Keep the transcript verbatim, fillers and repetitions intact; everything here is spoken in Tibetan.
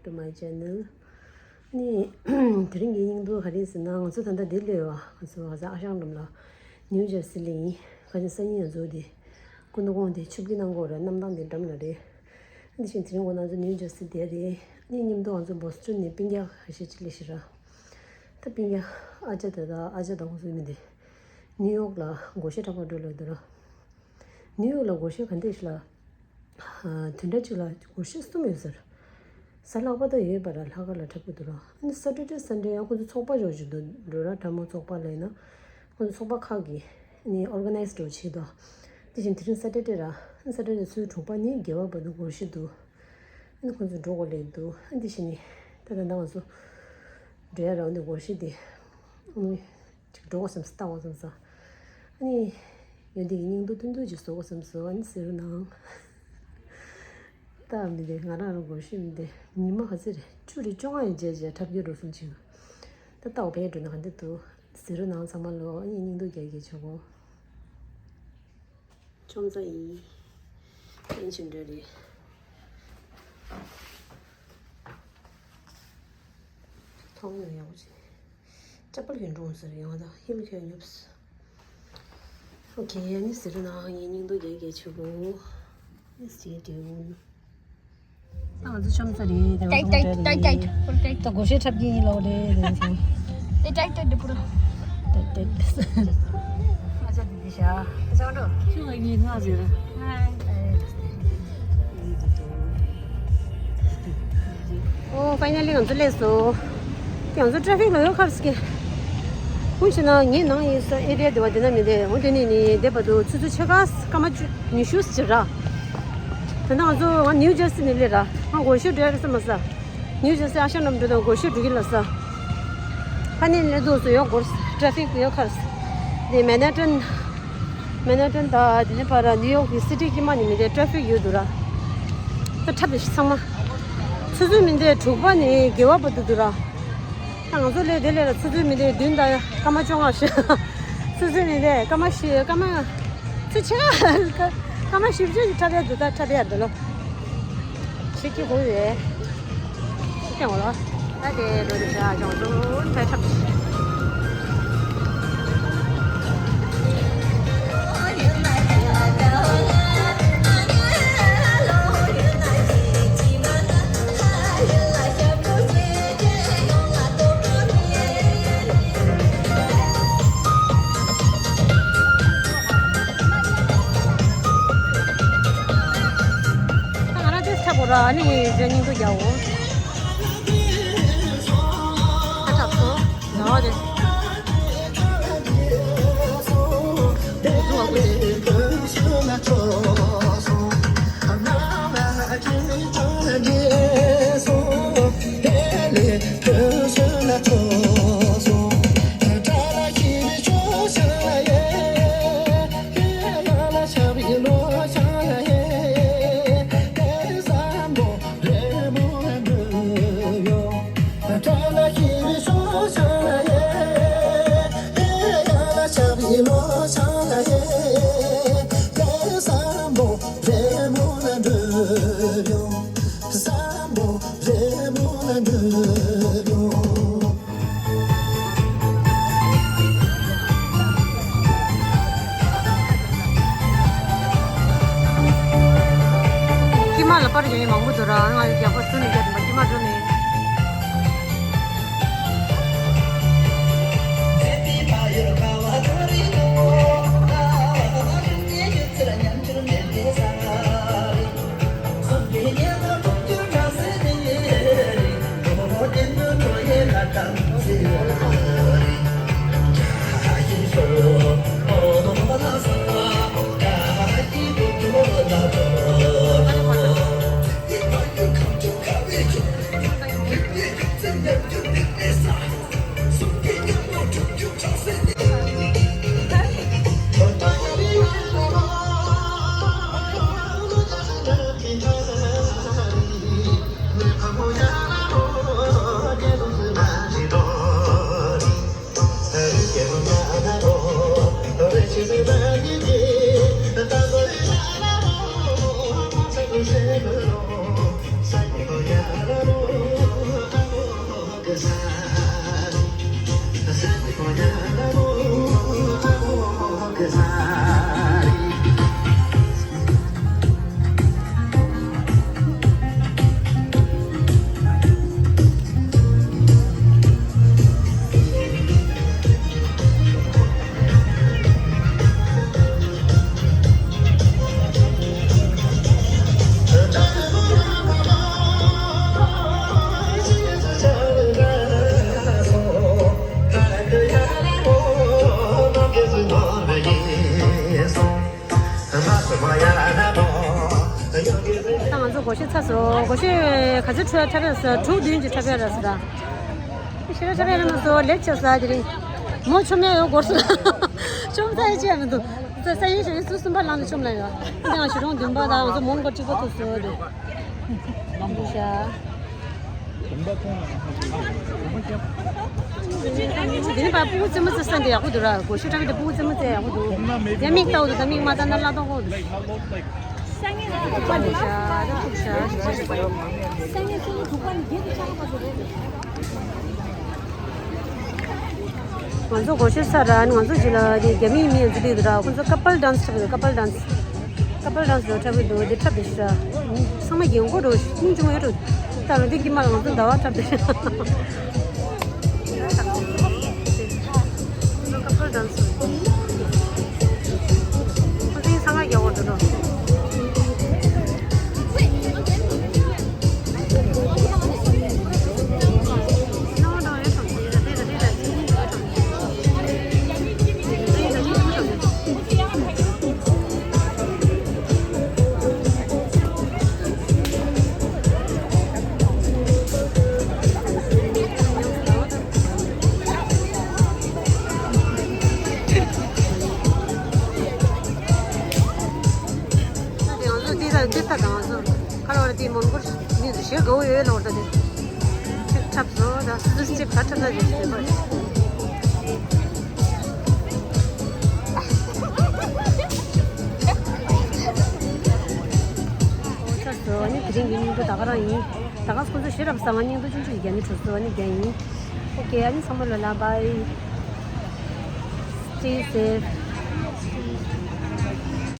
To my channel. ནི། དེ་རིང་གི་སྙིང་སྡུག་ག་རེ་ཟེར་ན། ང་ཚོ་ད་ལྟ་འདིར་སླེབས་པ། ང་ཚོ་ང་ཚོ་ཨ་ཤང་འགྲམ་ལ། ནིའུ་ཇར་སི་ལ་ཡིན། ཁ་ཅིག་སང་ཉིན་ང་ཚོ་དེ། སྐུ་མདུན་ཁོང་དེ་ཆིབས་བསྒྱུར་གནང་དགོས་རེད། གནམ་ཐང་དེ་འགྲམ་ལ་རེད། དེ་བཞིན་དེ་རིང་འོ་ན་ང་ཚོ་ནིའུ་ཇར་སི་དེ་རེད། ནི་མཉམ་དུ་ང་ཚོ་བོ་སི་ཊོན་ནས་སྤུན་ཀྱག་ཁ་ཤས་ཅིག་སླེབས་ཤག་ར། ད་སྤུན་ཀྱག་ཨ་ཅག་དེ་དང་ཨ་ཅག་དང་ཁོང་ཚོའི་མི་དེ། ནིའུ་ཡོག་ལ་སྒོར་གཞས་འཁྲབ་པར་འགྲོ་ལབ་འདུག་ར། ནིའུ་ཡོག་ལ་སྒོར་གཞས་ག་འདྲ་ཞིག་ལ། ཨ། བདུན་ཕྲག་གཅིག་ལ་སྒོར་གཞས་གསུམ་ཡོད་ཟེར། གཟའ་ལྷག་པ་དང་ཡོད་པ་ར་ལྷག་དཀར་ལ་འཁྲབ་ཀྱི་འདུག་ར། ཨ་ནི་སེ་ཊར་ཌེ་སན་ཌེ་ཡང་ཁོ་ཚོ་ཚོགས་པ་འཇོག་བཞིན་འདུག་འགྲོ་ར། དྲ་མོ་ཚོགས་པ་ལ་ཡིན་ན། ཁོ་ཚོ་ཚོགས་པ་ཁག་གིས་ནི་ཨོར་ག་ནའི་ཛི་འགྲོ་བྱེད་དོ། དེ་བཞིན་དེ་རིང་སེ་ཊར་ཌེ་ར། ཨ་ནི་སེ་ཊར་ཌེ་ཚོའི་དྲུག་པ་ནི་རྒྱལ་བ་བར་དུ་སྒོར་གཞས་འདུག་ཨ་ནི་ཁོ་ཚོ་འགྲོ་དགོས་ལས་འདུག་ཨ་ནི་དེ་བཞིན་ནི། ད་ད་ལྟ་ང་ཚོ་འགྲོ་ཡ་ར། འོ་འདི་སྒོར་གཞས་དེ། ཨ་ནི། ཅིག་འགྲོ་དགོས་བསམ་སོང་། ལྟ་དགོས་བསམ་སོང་། ཨ་ནི། ཡོད་འདི་གི་སྙིང་སྡུག་ཏུན་ཏུན་ཅིག་བཟོ་དགོས་བསམ་སོང་། ཨ་ནི་ཟེར་རོ་ནང་། ལྟ་མི་འདི་ང་རང་རང་སྒོར་གཞས་མི་འདི་ཉི་མ་ག་ཚོད་རེད། བཅུ་རེད། བཅོ་ལྔ་ཡང་བརྗེད་བརྗེད་འཁྲབ་རྒྱུ་འགྲོ་སོང་ཅིག་ད་ལྟ་འོ་བས་འགྲོ་ན་ག་འདི་འདུག་ཟེར་རོ་ནང་། ཚང་མ་ལོ། ཨ་ནི་སྙིང་སྡུག་རྒྱག་རྒྱག་བྱེད་དགོས། ཅོམ་ཙེ་ཡིན། ཨེན་ཅིན་འདྲ་རེད། མཐོང་ཡོང་ཡག་པོ་ཅིག་ཅ་པལ་གྱོན་འགྲོ་ཟེར་ཡོང་ད་ཧིལ་གྱོན་ཡོད། ཨོ་ཁེ། ཨ་ནི་ཟེར་ན་ངའི་སྙིང་སྡུག་རྒྱག་རྒྱག་བྱེད་དགོས། Stay tuned. ད་ང་ཚོ་ཅོམ་ཙེ་རེད། དེ་ཏའིཊ་ཏའིཊ་ཏའིཊ་ཏའིཊ། ཕུལ་ཏའིཊ། ད་སྒོར་གཞས་འཁྲབ་ཀྱི་ཡིན་ལབ་རེད། དེ་ཚོ། དེ་ཏའིཊ་ཏའིཊ་དེ་ཕུལ། ཏའིཊ་ཏའིཊ། ང་ཅག་འདི་བཞག་ཅོག་འགྲོ། ཁྱོད་ངའི་ང་ཟེར། ཧའི། ཨོ། ཕའི་ནལ་ལི་ང་ཚོ་སླེབས་སོང་། ང་ཚོ་ཊ་ཕིག་ལ་ཡོད་ཁར་སྐྱེ། ཁུངས་ཤེས་ན་ངའི་ནང་ཡིན་ས་ཨེ་རི་ཡ་དེ་བ་དེ་ན་མི་འདུག་འོ་དེ་ནས་ནི་དེ་བར་དུ་ཆུ་ཚོད་ཕྱེད་ཀ་སྐར་མ་བཅུ་ཉི་ཤུ་ཅིག་ར། ད་ནང་ང་ཚོ་ང་ནིའུ་ཇར་སི་ནས་སླེབས་ར། ང་སྒོར་གཞས་འགྲོ་ཡ་རེད་བསམ་མ་ས། ནིའུ་ཇར་སི་ཨ་ཤང་འགྲམ་འགྲོ་དང་སྒོར་གཞས་འགྲོ་གི་ལབ་ས། ཕ་ནི་ལས་འདུག་སུ་ཡོད་སྒོར། ཊ་ཕིག་ཡོད་ཁར། དེ་མན་ཧ་ཊན། མན་ཧ་ཊན་དང་དེ་ནས་ཕར་ནིའུ་ཡོག་གི་སི་ཊི་དཀྱིལ་མ་ནས་མི་འདུག་ཊ་ཕིག་ཡོད་འདུག་ར། ད་འཁྲབ་པའི་ཚང་མ། ཆུ་ཚོད་མི་འདུག་དྲུག་པ་ནས་རྒྱལ་བ་བར་དུ་འདུག་ར། ད་ང་ཚོ་ལས་དེ་ལས་ལ་ཆུ་ཚོད་མི་འདུག་བདུན་དང་སྐར་མ་བཅོ་ལྔ་ཞིག་ཆུ་ཚོད་མི་འདུག་སྐར་མ་བཞི། སྐར་མ། ཚུར་ཕྱེད་ཀ། སྐར་མ་བཞི་བཅུ་ཞིག་འཁྲབ་ཡ་འདུག་ད་འཁྲབ་ཡ་འདུག་ལོ། ཤི་ཀི་ཧུ་ཡེ། ཤི་ཀི་ཧུ་ལོ། ད་དེ་ལོ་རེ་བྱ་ཅོང་ཙུ་ཕེ་འཁྲབ། ང་རང་ཚོས་ཆག་གོ་ར་ནི་རེ་སྙིང་དུ་རྒྱའོ། ཨ་ཆག་སོ། ཡང་རེ། དཀྱིལ་མ་ལ་པར་ཡོད་མང་པོ་འདུག་ར། ང་ཡོད་རྒྱག་པ་སུ་ནས་རྒྱག་དུས་དཀྱིལ་མ་འགྲོ་ནས། ད་ང་ཚོ་སྒོར་གཞས་ཚར་སོང་། སྒོར་གཞས་ག་ཚོད་འཁྲབ་འཁྲབ་ཡ་རེད་ཟེར། དྲུག་བདུན་གྱི་འཁྲབ་ཡ་རེད་ཟེར་ད། ཤེས་ར་འཁྲབ་ཡ་རེད་མ་སོང་། ལེགས་ཆ་ཟ་དེ་རིང་། མོ་ཆོམ་ཡ་ཡོད་སྐོར་སོང་། ཆོམ་ས་ཡ་ཅི་ཡ་མི་འདུག་ས་ས་ཡིན་ཞོ་ཡིན་སུ་གསུམ་པ་ལངས་ནས་ཆོམ་ལ་ཡོད། ད་ང་ཞུ་རོང་བདུན་པ་དང་ང་ཚོ་མོན་གོ་གཅིག་པ་ཐུག་སོང་དེ། ལམ་བུ་ཤ། དེ་ནི་ཕར་སྤུ་གུ་རྩེད་མོ་རྩེ་ས་འདི་ཡག་པོ་འདུག་ར། སྒོར་གཞས་འཁྲབ་ཡ་འདི་སྤུ་གུ་རྩེད་མོ་རྩེ་ཡག་པོ་འདུག་ཡ་མིག་ལྟ་འོ་འདུག་ད་མིག་མ་ལྟ་ན་བརླག་གཏོང་གོ་འདུག་ང་ཚོ་སྒོར་གཞས་ཚར་ར། ང་ཚོ་ཅི་ལ་དེ་རྒྱ་མིའི་མི་ཡང་འཛུལ་འདུག་ར། ཁོ་ཚོ་ཀ་པལ་ཌན་སི་འཁྲབ་ཡོད། ཀ་པལ་ཌན་སི། ཀ་པལ་ཌན་སི་འཁྲབ་གི་འདུག་དེ་འཁྲབ་བསྡད་ཤག་ཚང་མ་རྒན་གོག་འགྲོ། སྙིང་རྗེ་མོ་ཡོད་འགྲོ། ད་ལོ་འདི་དཀྱིལ་མ་ང་ཚོ་ཟླ་བ་འཁྲབ་བསྡད་ཤག་ཁོ་ཚོ་ཀ་པལ་ཌན་སི། ཁོ་ཚོ་ཡིན་ས་ང་རྒྱ་གོག་འགྲོ་འགྲོ། ང་ཚོ་འདི་ལ་འདི་ལྟ་དང་ང་ཚོ་ཁ་ལོ་ར་དེ་མོན་གོར་མི་ཞེ་དགའ་བོ་ཡོད་ལོ་ར་དེ། ཅིག་འཁྲབ་སོང་ད་སུ་སུ་ཅིག་ག་འཁྲབ་ན་ཅིག་ཞེས་པ། ཨོ་ཚར་སོང་། ཨ་ནི་དེ་རིང་གི་སྙིང་པོ་ད་ག་རང་ཡིན། ད་ག་ཁོ་ཚོ་ཞེ་དྲག་བཟང་། ང་སྙིང་པོ་ཆུང་ཆུང་གི་རྒྱ་མི་གྲོགས་སོང་། ཨ་ནི་རྒྱ་ཡིན། ཨོ་ཀེ། ཨ་ནི་ཚང་མ་ལོ་ལ་བཱའི། Stay safe.